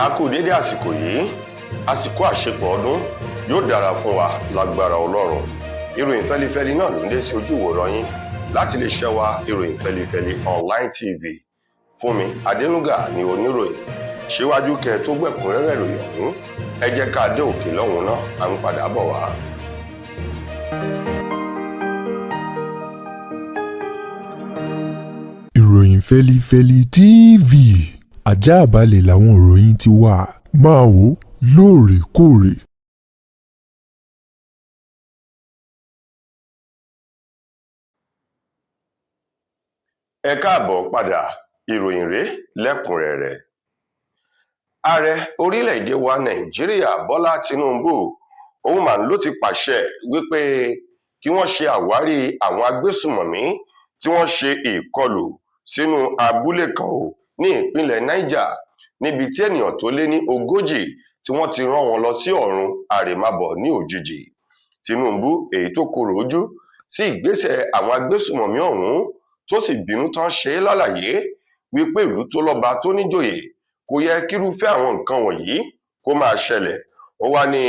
A kú dédé àsìkò yìí, àsìkò àṣepọ̀ ọdún yóò dára fún wa lágbára Ọlọ́run. Ìròyìn fẹlifẹli náà ló ń dé sí ojú ìwòran yín láti lè ṣe wa ìròyìn fẹlifẹli online tv. Fúnmi Adénúgà ní oníròyìn. Síwájú kẹ tó gbẹ̀kúnrẹ́rẹ́ ìròyìn ọ̀hún, ẹ jẹ́ ká dé òkè lọ́hùn náà, à ń padà bọ̀ wá. Ìròyìn fẹlifẹli TV ajáàbalẹ̀ làwọn ìròyìn ti wà, máa wò ó lóòrèkóòrè. Ẹ káàbọ̀ padà, ìròyìn rèé lẹ́kùnrẹ́rẹ́. Ààrẹ orílẹ̀-èdè wa Nàìjíríà Bọ́lá Tinubu òun mà ló ti pàṣẹ wípé kí wọ́n ṣe àwárí àwọn agbésùmọ̀mí tí wọ́n ṣe ìkọlù sínú abúlé kan ò ní ìpínlẹ̀ Niger, níbi tí ènìyàn tó lé ní 40 tí wọ́n ti rán wọn lọ sí ọ̀run àrèmábọ̀ ní òjijì. Tinubu èyí tó korò ojú sí ìgbésẹ̀ àwọn agbésùmọ̀mí ọ̀hún tó sì bínú tán ṣe é lálàyé wípé ìlú tó lọ́ba tó níjòyè kò yẹ kírúfẹ́ àwọn nǹkan wọ̀nyí kó máa ṣẹlẹ̀. Ó wá ní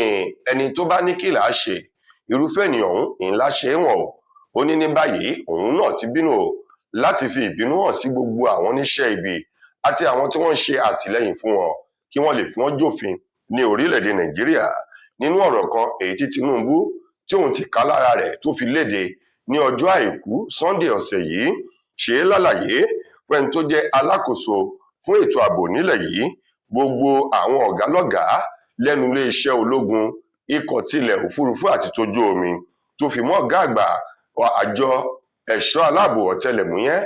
ẹni tó bá ní kí là á ṣe, irúfẹ́ ènìyàn ọ̀hún ńlá ṣe é wọ̀n o. Ó ní ní báyìí òun náà ti bínú o láti fi ìbínú hàn sí gbogbo àwọn oníṣẹ́ ibi àti àwọn tí wọ́n ń ṣe àtìlẹ́yìn fún wọn kí wọ́n lè fi wọ́n jófin ní orílẹ̀-èdè Nàìjíríà. Nínú ọ̀rọ̀ kan èyí tí Tinubu tí òun ti ká lára rẹ̀ tó fi léde ní ọjọ́ Àìkú Sunday ọ̀sẹ̀ yìí ṣe é lálàyé fún ẹni tó jẹ́ alákòóso fún ètò ààbò nílẹ̀ yìí, gbogbo àwọn ọ̀gá lọ́gàá lẹ́nu iléeṣẹ́ ológun, ikọ̀ tilẹ̀ òfurufú àti tójú omi tó fi mọ́ ọ̀gá àgbà àjọ ẹ̀ṣọ́ aláàbò ọ̀tẹlẹ̀múyẹ́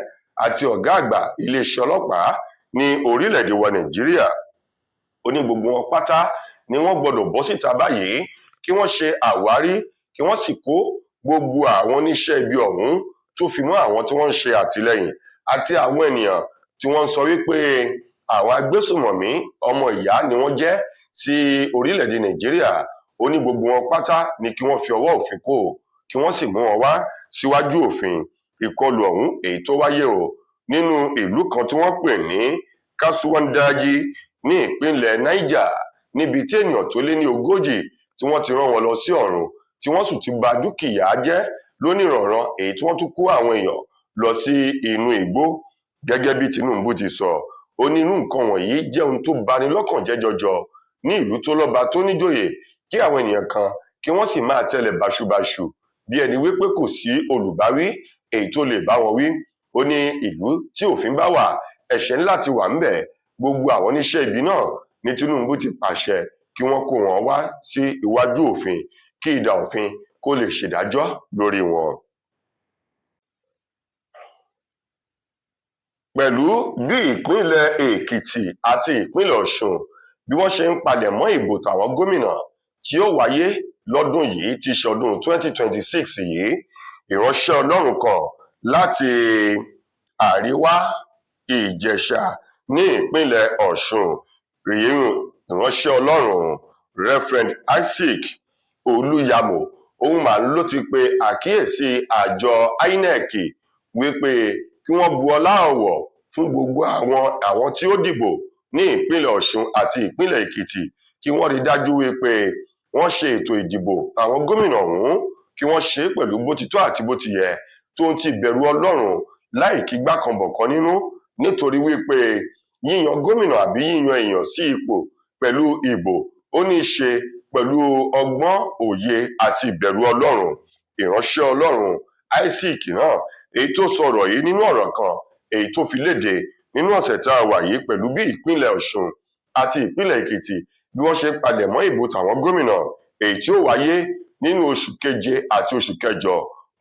àti ọ̀gá àgbà iléeṣẹ́ ọlọ́pàá ní orílẹ̀-èdè wa Nàìjíríà. Ó ní gbogbo wọn pátá ni wọ́n gbọ́dọ̀ bọ́ síta báyìí kí wọ́n ṣe àwárí kí wọ́n sì kó gbogbo àwọn oníṣẹ́ ibi ọ̀hún tó fi mọ́ àwọn tí wọ́n ń ṣe àtìlẹ́yìn àti àwọn ènìyàn tí wọ́n ń sọ wípé àwọn agbésùmọ̀mí ọmọ ìyá ni wọ́n jẹ́ sí orílẹ̀-èdè Nàìjíríà. Ó ní gbogbo wọn pátá ni kí wọ́n fi ọwọ́ òfin kó kí wọ́n sì mú wọn wá síwájú òfin. Ìkọlù ọ̀hún èyí tó wáyé o nínú ìlú kan tí wọ́n pè ní Kasuwandaji ní ìpínlẹ̀ Niger, níbi tí ènìyàn tó lé ní 40 tí wọ́n ti rán wọn lọ sí ọ̀run tí wọ́n sì ti ba dúkìá jẹ́ lónìrànràn, èyí tí wọ́n tún kó àwọn èèyàn lọ sí inú igbó. Gẹ́gẹ́ bí Tinubu ti sọ, ó ní irú nǹkan wọ̀nyí jẹ́ ohun tó bani lọ́kàn jẹ́ jọjọ ní ìlú tó lọ́ba tó níjòyè, kí àwọn ènìyàn kan kí wọ́n sì máa tẹ̀lé báṣubàṣu bí ẹni wípé kò sí olùbáwí èyí tó lè bá wọn wí. Ó ní ìlú tí òfin bá wà, ẹ̀ṣẹ̀ ńlá ti wà ńbẹ̀. Gbogbo àwọn oníṣẹ́ ibi náà ní Tinubu ti pàṣẹ kí wọ́n kó wọn wá sí iwájú òfin kí idà òfin kó lè ṣèdájọ́ lórí wọn. Pẹ̀lú bí ìpínlẹ̀ Èkìtì àti ìpínlẹ̀ Ọ̀ṣun bí wọ́n ṣe ń palẹ̀mọ́ ìbò tàwọn gómìnà tí ó wáyé lọ́dún yìí ti ṣọdún 2026 yìí, ìránṣẹ́ Ọlọ́run kan láti Àríwá Ìjẹ̀ṣà ní ìpínlẹ̀ Ọ̀ṣun, ìránṣẹ́ Ọlọ́run Reverend Isaac Olúyàmó òun mà ló ti pe àkíyèsí àjọ INEC wípé kí wọ́n bu ọlá ọ̀wọ̀ fún gbogbo àwọn tí ó dìbò ní ìpínlẹ̀ Ọ̀ṣun àti ìpínlẹ̀ Èkìtì, kí wọ́n rí dájú wípé wọ́n ṣe ètò ìdìbò àwọn gómìnà ọ̀hún, kí wọ́n ṣe é pẹ̀lú bó ti tọ́ àti bó ti yẹ tó ń ti bẹ̀rù Ọlọ́run láì kígbá kan bọ̀kan nínú, nítorí wípé yíyan gómìnà àbí yíyan èèyàn sí ipò pẹ̀lú ìbò ó ní í ṣe pẹ̀lú ọgbọ́n, òye àti ìbẹ̀rù Ọlọ́run. Ìránṣẹ́ Ọlọ́run Isaac náà èyí tó sọ̀rọ̀ yìí nínú ọ̀rọ̀ kan èyí tó fi léde nínú ọ̀sẹ̀ tá a wà yìí pẹ̀lú bí ìpínlẹ̀ Ọ̀ṣun àti ìpínlẹ̀ Èkìtì bí wọ́n ṣe ń palẹ̀mọ́ ìbò tàwọn gómìnà èyí tí ó wáyé nínú oṣù keje àti oṣù kẹjọ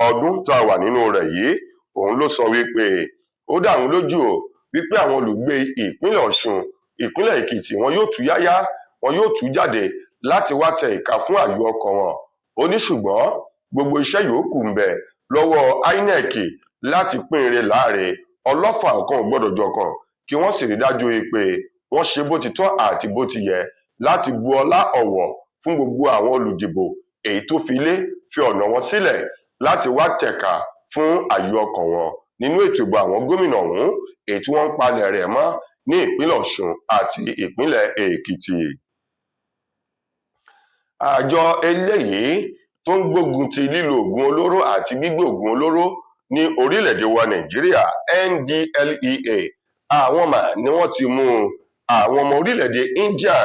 ọdún tá a wà nínú rẹ̀ yìí. Òun ló sọ wípé ó dá òun lójú o wípé àwọn olùgbé ìpínlẹ̀ Ọ̀ṣun, ìpínlẹ̀ Èkìtì wọn yóò tú yáyá, wọn yóò tú jáde láti wá tẹ ìka fún àyò ọkàn wọn. Ó ní ṣùgbọ́n gbogbo iṣẹ́ yòókù ń bẹ lọ́wọ́ INEC láti pín ire láre, ọlọ́fà ọ̀kan ò gbọ́dọ̀ jọ̀kan, kí wọ́n sì rí dájú pé wọ́n ṣe bó ti tọ́ àti bó ti yẹ láti bu ọlá ọ̀wọ̀ fún gbogbo àwọn olùdìbò èyí tó fi ilé fi ọ̀nà wọn sílẹ̀ láti wá tẹ̀ka fún àyò ọkàn wọn nínú ètò ìbò àwọn gómìnà ọ̀hún èyí tí wọ́n ń palẹ̀ rẹ̀ mọ́ ní ìpínlẹ̀ Ọ̀ṣun àti ìpínlẹ̀ Èkìtì. Àjọ eléyìí tó ń gbógun ti lílo oògùn olóró àti gbígbé oògùn olóró ní orílẹ̀-èdè wa Nàìjíríà, NDLEA, àwọn mà ni wọ́n ti mú àwọn ọmọ orílẹ̀-èdè India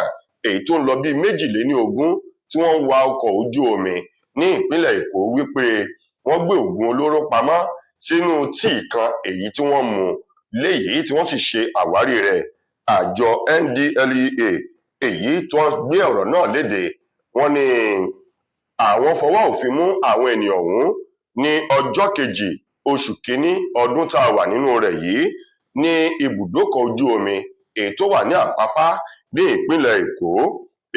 èyí tó ń lọ bíi 22 tí wọ́n ń wa ọkọ̀ ojú omi ní ìpínlẹ̀ Èkó wípé wọ́n gbé oògùn olóró pamọ́ sínú tíì kan èyí tí wọ́n mú léyìí tí wọ́n sì ṣe àwárí rẹ̀. Àjọ NDLEA èyí tó ń gbé ọ̀rọ̀ náà léde, wọ́n ní àwọn fọwọ́ òfin mú àwọn ènìyàn ọ̀hún ní ọjọ́ 2 oṣù kínní ọdún tá a wà nínú rẹ̀ yìí ní ibùdókọ̀ ojú omi èyí tó wà ní Àpápá ní ìpínlẹ̀ Èkó,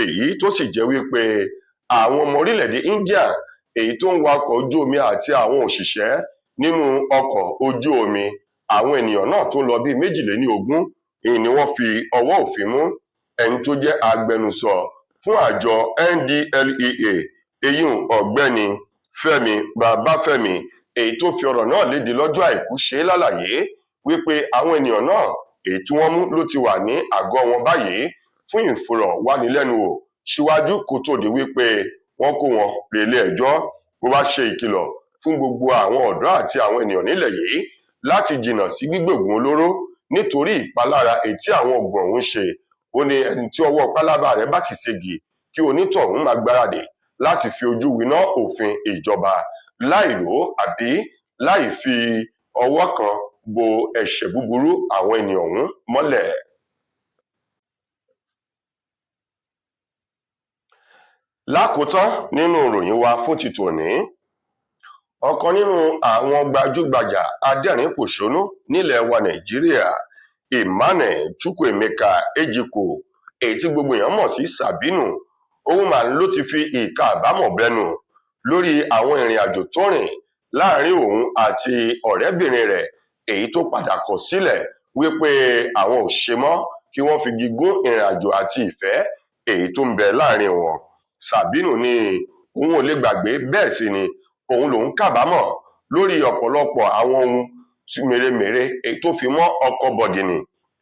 èyí tó sì jẹ́ wípé àwọn ọmọ orílẹ̀-èdè India èyí tó ń wa ọkọ̀ ojú omi àti àwọn òṣìṣẹ́ nínú ọkọ̀ ojú omi, àwọn ènìyàn náà tó lọ bíi 22 ni wọ́n fi ọwọ́ òfin mú. Ẹni tó jẹ́ agbẹnusọ fún àjọ NDLEA, eyín ọ̀gbẹ́ni Fẹ́mi Babáfẹ́mi, èyí tó fi ọ̀rọ̀ náà léde lọ́jọ́ Àìkú, ṣe lálàyé wípé àwọn ènìyàn náà èyí tí wọ́n mú ló ti wà ní àgọ́ wọn báyìí fún ìfọ̀rọ̀wánilẹ́nuwò síwájú kó tó di wípé wọ́n kó wọn relé ẹjọ́. Bó bá ṣe ìkìlọ̀ fún gbogbo àwọn ọ̀dọ́ àti àwọn ènìyàn nílẹ̀ yìí láti jìnnà sí gbígbé oògùn olóró nítorí ìpalára èyí tí àwọn oògùn ọ̀hún ṣe. Ó ní ẹni tí ọwọ́ pálábá rẹ̀ bá sì ségi kí onítọ̀hún máa gbáradì láti fi ojú winá òfin ìjọba láì lò ó àbí láì fi ọwọ́ kan bo ẹ̀ṣẹ̀ búburú àwọn ènìyàn ọ̀hún mọ́lẹ̀. Lákòótán nínú ìròyìn wa fún ti tòní, ọ̀kan nínú àwọn gbajúgbajà adẹ́rìn-pòṣónú nílẹ̀ wa Nàìjíríà, Emmanuel Chukwuemeka Ejiko, èyí tí gbogbo èèyàn mọ̀ sí Sàbínù, òun mà ló ti fi ìka àbámọ̀ bẹnu lórí àwọn ìrìn àjò tó rìn láàrin òun àti ọ̀rẹ́bìnrin rẹ̀ èyí tó padà kọ̀ sílẹ̀ wípé àwọn ò ṣe mọ́, kí wọ́n fi gígùn ìrìn àjò àti ìfẹ́ èyí tó ń bẹ láàrin wọn. Sàbínù ní òun ò lè gbàgbé, bẹ́ẹ̀ sì ni òun lòún kábàámọ̀ lórí ọ̀pọ̀lọpọ̀ àwọn ohun mèremère èyí tó fi mọ́ ọkọ̀ bọ̀gìnì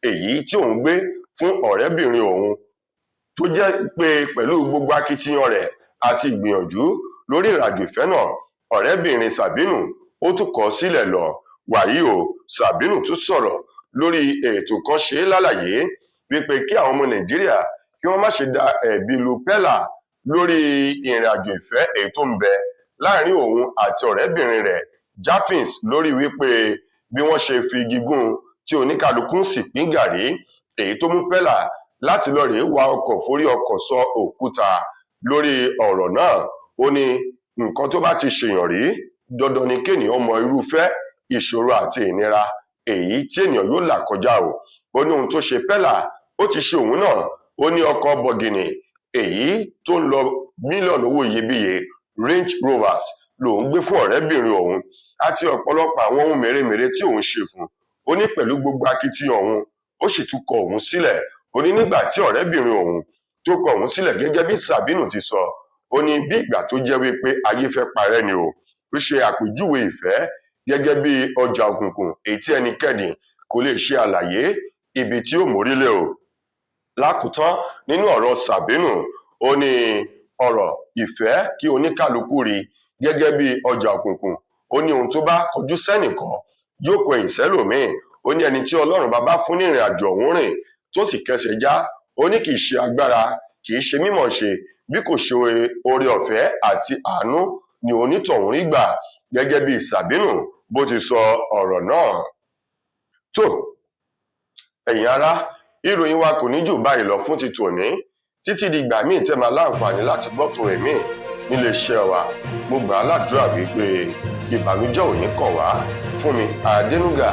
èyí tí òun gbé fún ọ̀rẹ́bìnrin òun, tó jẹ́ pé pẹ̀lú gbogbo akitiyan rẹ̀ àti ìgbìyànjú lórí ìrìnàjò ìfẹ́ náà, ọ̀rẹ́bìnrin Sàbínù ó tún kọ̀ sílẹ̀ lọ. Wàyí o, Sàbínù tún sọ̀rọ̀ lórí ètò kan ṣe lálàyé wípé kí àwọn ọmọ Nàìjíríà kí wọ́n má ṣe da ẹ̀bi lu Pẹ́là lórí ìrìnàjò ìfẹ́ èyí tó ń bẹ láàrin òun àti ọ̀rẹ́bìnrin rẹ̀ Jaffins, lórí wípé bí wọ́n ṣe fi igi gún tí oníkálukú sì pín gàrí, èyí tó mú Pẹ́là láti lọ rèé wa ọkọ̀ forí ọkọ̀ sọ òkúta. Lórí ọ̀rọ̀ náà, ó ní nǹkan tó bá ti ṣèyàn rí, dandan ni kéèyàn mọ irúfẹ́ ìṣòro àti ìnira èyí tí ènìyàn yóò là kọjá o. Ó ní ohun tó ṣe Pẹ́là ó ti ṣe òun náà. Ó ní ọkọ̀ bọ̀gìnì èyí tó ń lọ mílíọ̀nù owó iyebíye Range Rovers lòun gbé fún ọ̀rẹ́bìnrin òun àti ọ̀pọ̀lọpọ̀ àwọn ohun mèremère tí òun ṣe fún. Ó ní pẹ̀lú gbogbo akitiyan òun, ó sì tún kọ òun sílẹ̀. Ó ní nígbà tí ọ̀rẹ́bìnrin òun tó kọ òun sílẹ̀, gẹ́gẹ́ bí Sàbínù ti sọ, ó ní bí ìgbà tó jẹ́ wípé ayé fẹ́ parẹ́ ni o. Ó ṣe àpèjúwe ìfẹ́ gẹ́gẹ́ bí ọjà òkùnkùn èyí tí ẹnikẹ́ni kò lè ṣe àlàyé ibi tí ó mórí lé o. Lákòótán nínú ọ̀rọ̀ Sàbínù, ó ní ọ̀rọ̀ ìfẹ́ kí oníkálukú rí gẹ́gẹ́ bí ọjà òkùnkùn. Ó ní ohun tó bá kọjú sẹ́nìkan yóò kọ ẹ̀yìn sẹ́lòmíì. Ó ní ẹni tí Ọlọ́run bàbá fún ní ìrìn àjò ọ̀hún rìn tó sì kẹsẹ̀ já, ó ní kì í ṣe agbára, kì í ṣe mímọ̀ ṣe, bí kò ṣe oore ọ̀fẹ́ àti àánú ni onítọ̀hún rí gbà, gẹ́gẹ́ bí Sàbínù bó ti sọ ọ̀rọ̀ náà. Tó, ẹ̀yin ará, ìròyìn wa kò ní jù báyìí lọ fún ti tòní títí di ìgbà míì tẹ́ máa láǹfààní láti gbọ́ tún rẹ̀ míì nílé iṣẹ́ wa. Mo gbà á ládùúrà wípé ìbànújẹ́ ò ní kàn wá. Fún mi Adénúgà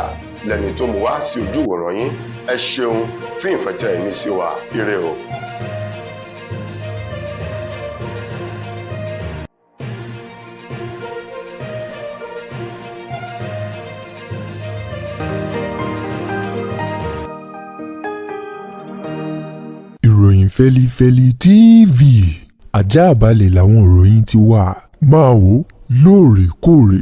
lẹni tó mú wá sí ojú ìwòran yín. Ẹ ṣeun fún ìfẹ́ tẹ́ ẹ ní sí wa. Ire o. Ìròyìn Fẹ́lifẹ́li TV àjààbálẹ̀ làwọn ìròyìn ti wà, máa wò lóòrèkóòrè.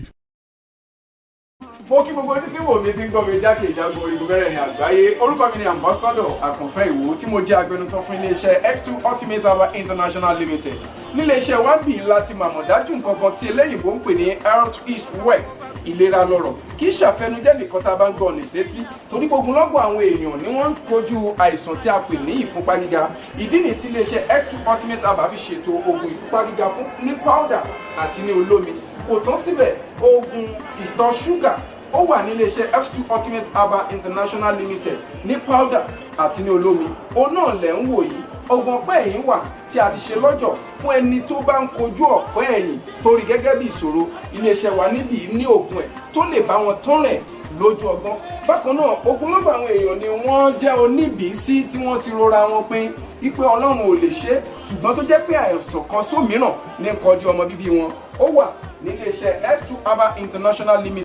Mo kí gbogbo ojú tí wò mí tí ń gbọ́ mi jákè ìjágun orígun mẹ́rẹ̀ẹ̀rin àgbáyé. Orúkọ mi ni Ambassador Àkànfẹ́ Ìwò, tí mo jẹ́ agbẹnusọ fún iléeṣẹ́ X2 Ultimate Herbal International Limited. Níléeṣẹ́ wa ń bì láti màmọ̀ dájú nǹkan kan tí eléyìnbó ń pè ní health is wealth, ìlera lọ́rọ̀. Kì í ṣàfẹnujẹ́ nìkan tá a bá ń gbọ́ ọ̀nà ìsétí, torí gbogbo lọ́gbọ̀n àwọn èèyàn ni wọ́n ń kojú àìsàn tí a pè ní ìfúnpá gíga. Ìdí nìyí tí iléeṣẹ́ X2 Ultimate Herbal fi ṣètò oògùn ìfúnpá gíga fún ní powder àti ní olómi. Kò tán síbẹ̀, oògùn ìtọ̀ ṣúgà ó wà ní iléeṣẹ́ X2 Ultimate Herbal International Limited ní powder àti ní olómi. Òun náà lẹ̀ ń wò yìí. Oògùn ọ̀pẹ́ ẹ̀yìn wà tí a ti ṣe lọ́jọ̀ fún ẹni tó bá ń kojú ọ̀pẹ́ ẹ̀yìn torí gẹ́gẹ́ bí ìṣòro. Iléeṣẹ́ wa níbí ní oògùn ẹ̀ tó lè bá wọn tán rẹ̀ lójú ọgbọ́n. Bákan náà, ogunlọ́gọ̀ àwọn èèyàn ni wọ́n jẹ́ oníbìísí tí wọ́n ti rora wọn pin wípé Ọlọ́run ò lè ṣe é, ṣùgbọ́n tó jẹ́ pé àìsàn kan sómìíràn ní kọjú ọmọ bíbí wọn. Ó wà níléeṣẹ́ X2 Herbal International Limited.